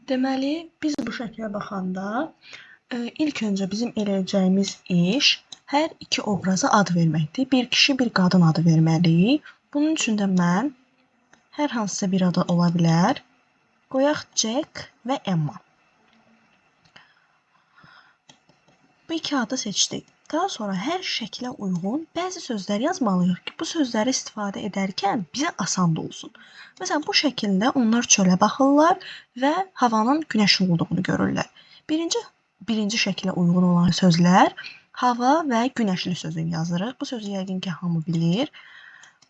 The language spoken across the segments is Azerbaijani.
Deməli, biz bu şəklə baxanda ilk öncə bizim eləyəcəyimiz iş hər iki obraza ad verməkdir. Bir kişi, bir qadın adı verməliyik. Bunun üçün də mən hər hansısa bir adı ola bilər. Qoyaq Jack və Emma. Bu iki adı seçdik. Daha sonra hər şəklə uyğun bəzi sözlər yazmalıyıq ki, bu sözləri istifadə edərkən bizə asan da olsun. Məsələn, bu şəkildə onlar çölə baxırlar və havanın günəşli olduğunu görürlər. Birinci şəklə uyğun olan sözlər hava və günəşli sözünü yazırıq. Bu sözü yəqin ki, hamı bilir.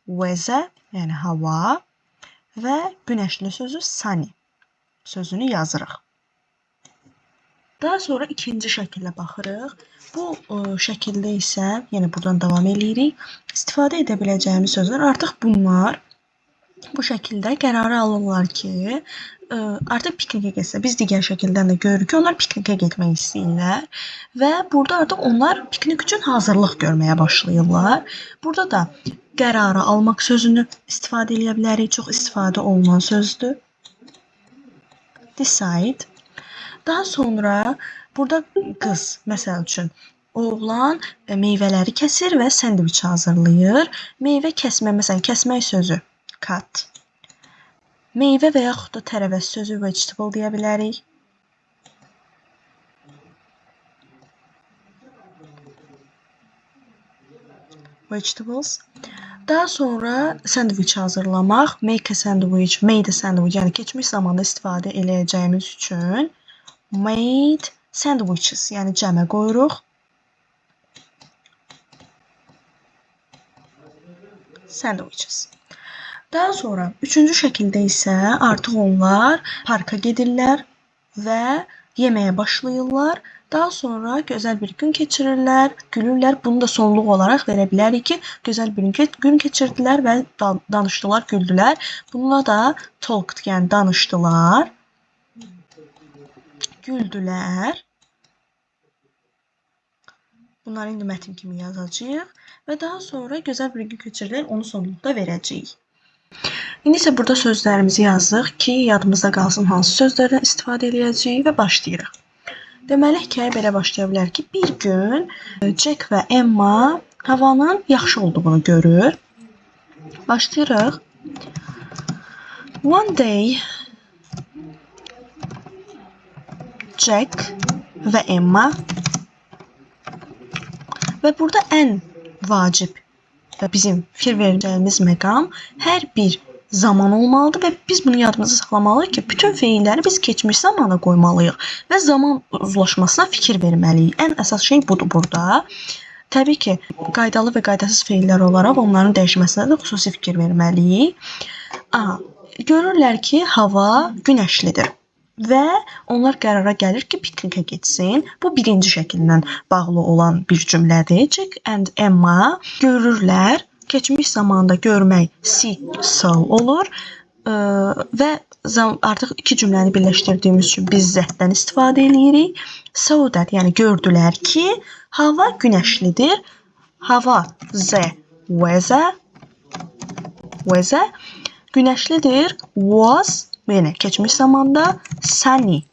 Weather, yəni hava və günəşli sözü sunny sözünü yazırıq. Daha sonra ikinci şəkillə baxırıq. Bu şəkildə isə, yəni buradan davam eləyirik. İstifadə edə biləcəyimiz sözlər artıq bunlar. Bu şəkildə qərarı alırlar ki, artıq piknikə getsə. Biz digər şəkildən də görürük ki, onlar piknikə getmək istəyirlər və burada artıq onlar piknik üçün hazırlıq görməyə başlayırlar. Burada da qərarı almaq sözünü istifadə eləyə bilərik. Çox istifadə olunan sözdür. Decide. Daha sonra burada qız, məsəl üçün, oğlan meyvələri kəsir və sendviç hazırlayır. Meyvə kəsmə, məsələn, kəsmək sözü cut. Meyvə və yaxud da tərəvəz sözü vegetable deyə bilərik. Vegetables. Daha sonra sendviç hazırlamaq, make a sandwich, made a sandwich, yəni keçmiş zamanda istifadə eləyəcəyimiz üçün made sandwiches, yəni cəmə qoyuruq. Sandwiches. Daha sonra üçüncü şəkildə isə artıq onlar parka gedirlər və yeməyə başlayırlar. Daha sonra gözəl bir gün keçirirlər, gülürlər. Bunu da sonluq olaraq verə bilərik ki, gözəl bir gün keçirdilər və danışdılar, güldülər. Bununla da talked, yəni danışdılar, güldülər. Bunları indi mətn kimi yazacağıq və daha sonra gözəl bir gün keçirdilər, onu sonluqda verəcəyik. İndi isə burada sözlərimizi yazdıq ki, yadımızda qalsın hansı sözlərdən istifadə eləyəcəyik və başlayırıq. Deməli, hekayə belə başlaya bilər ki, bir gün Jack və Emma havanın yaxşı olduğunu görür. Başlayırıq. One day Jack və Emma və burada ən vacib bizim fikir verəcəyimiz məqam hər bir zaman olmalıdır və biz bunu yadımızda saxlamalıyıq ki, bütün feilləri biz keçmiş zamana qoymalıyıq və zaman uzlaşmasına fikir verməliyik. Ən əsas şey budur burada. Təbii ki, qaydalı və qaydasız feillər olaraq onların dəyişməsinə də xüsusi fikir verməliyik. Aha, görürlər ki, hava günəşlidir və onlar qərara gəlir ki, piknikə getsin. Bu birinci şəkillə bağlı olan bir cümlədir. Jack and Emma görürlər. Keçmiş zamanda görmək see, saw olur və artıq iki cümləni birləşdirdiyimiz üçün biz that-dən istifadə eləyirik. So that, yəni gördülər ki, hava günəşlidir. Hava the weather, weather günəşlidir. Was, yenə keçmiş zamanda sunny.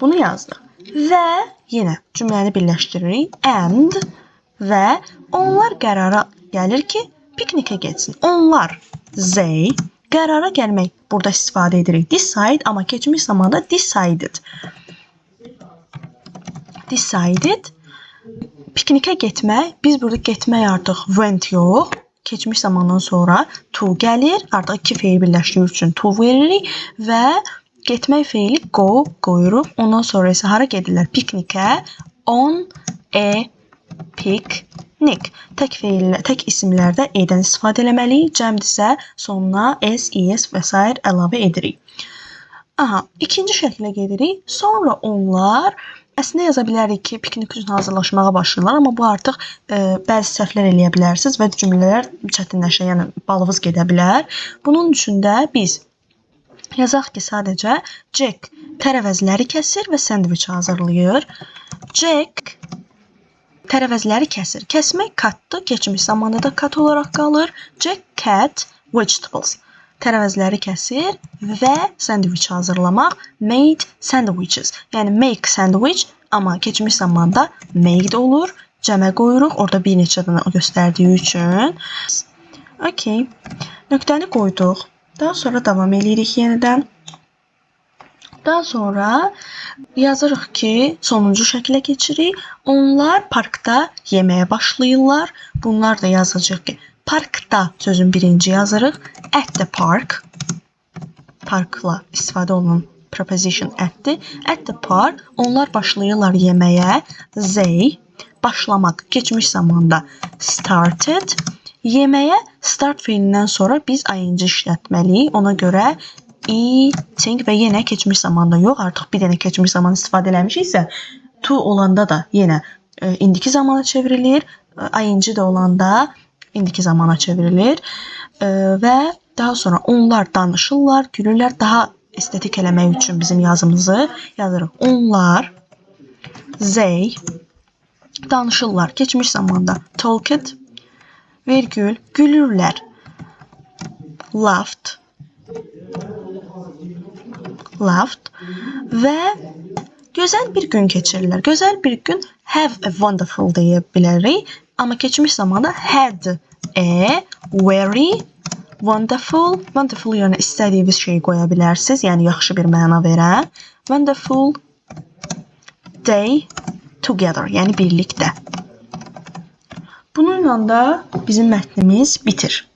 Bunu yazdıq. Və yenə cümləni birləşdiririk. And və onlar qərara gəlir ki, piknikə getsin. Onlar, they, qərara gəlmək burada istifadə edirik. Decide, amma keçmiş zamanda decided. Decided. Piknikə getmək, biz burada getmək artıq went yox. Keçmiş zamandan sonra to gəlir. Artıq iki feil birləşdiyi üçün to veririk və getmək feili go qoyuruq. Ondan sonra isə hara gedirlər? Piknikə. On a picnic. Tək feillər, tək isimlərdə e-dən istifadə eləməliyik. Cəmdirsə sonuna s, es və sair əlavə edirik. Aha, ikinci şəklə gedirik. Sonra onlar əslində yaza bilərik ki, piknik üçün hazırlaşmağa başlayırlar, amma bu artıq bəzi səhvlər eləyə bilərsiniz və cümlələr çətinləşər, yəni balınız gedə bilər. Bunun üçün də biz yazaq ki, sadəcə Jack tərəvəzləri kəsir və sendviç hazırlayır. Jack tərəvəzləri kəsir. Kəsmək cut-dır, keçmiş zamanda da cut olaraq qalır. Jack cut vegetables. Tərəvəzləri kəsir və sandviç hazırlamaq. Made sandwiches. Yəni make sandwich, amma keçmiş zamanda made olur. Cəmə qoyuruq. Orada bir neçə dənə göstərdiyi üçün. Okay. Nöqtəni qoyduq. Daha sonra davam eləyirik yenidən. Daha sonra yazırıq ki, sonuncu şəklə keçirik. Onlar parkda yeməyə başlayırlar. Bunlar da yazacaq ki, parkda sözün birinci yazırıq. At the park. Parkla istifadə olunan preposition at'dir. At the park onlar başlayırlar yeməyə. They başlamaq keçmiş zamanda started. Yeməyə start feilindən sonra biz ing işlətməliyik. Ona görə eating və yenə keçmiş zamanda yox, artıq bir dənə keçmiş zaman istifadə eləmişiksə, to olanda da yenə indiki zamana çevrilir, ing də olanda indiki zamana çevrilir və daha sonra onlar danışırlar, gülürlər. Daha estetik eləmək üçün bizim yazımızı yazırıq. Onlar, they danışırlar. Keçmiş zamanda talked, virgül, gülürlər. Laughed, laughed və gözəl bir gün keçirirlər. Gözəl bir gün have a wonderful deyə bilərik. Amma keçmiş zamanda had a very wonderful, wonderful yerinə istədiyiniz şeyi qoya bilərsiniz. Yəni yaxşı bir məna verən. Wonderful day together, yəni birlikdə. Bununla da bizim mətnimiz bitir.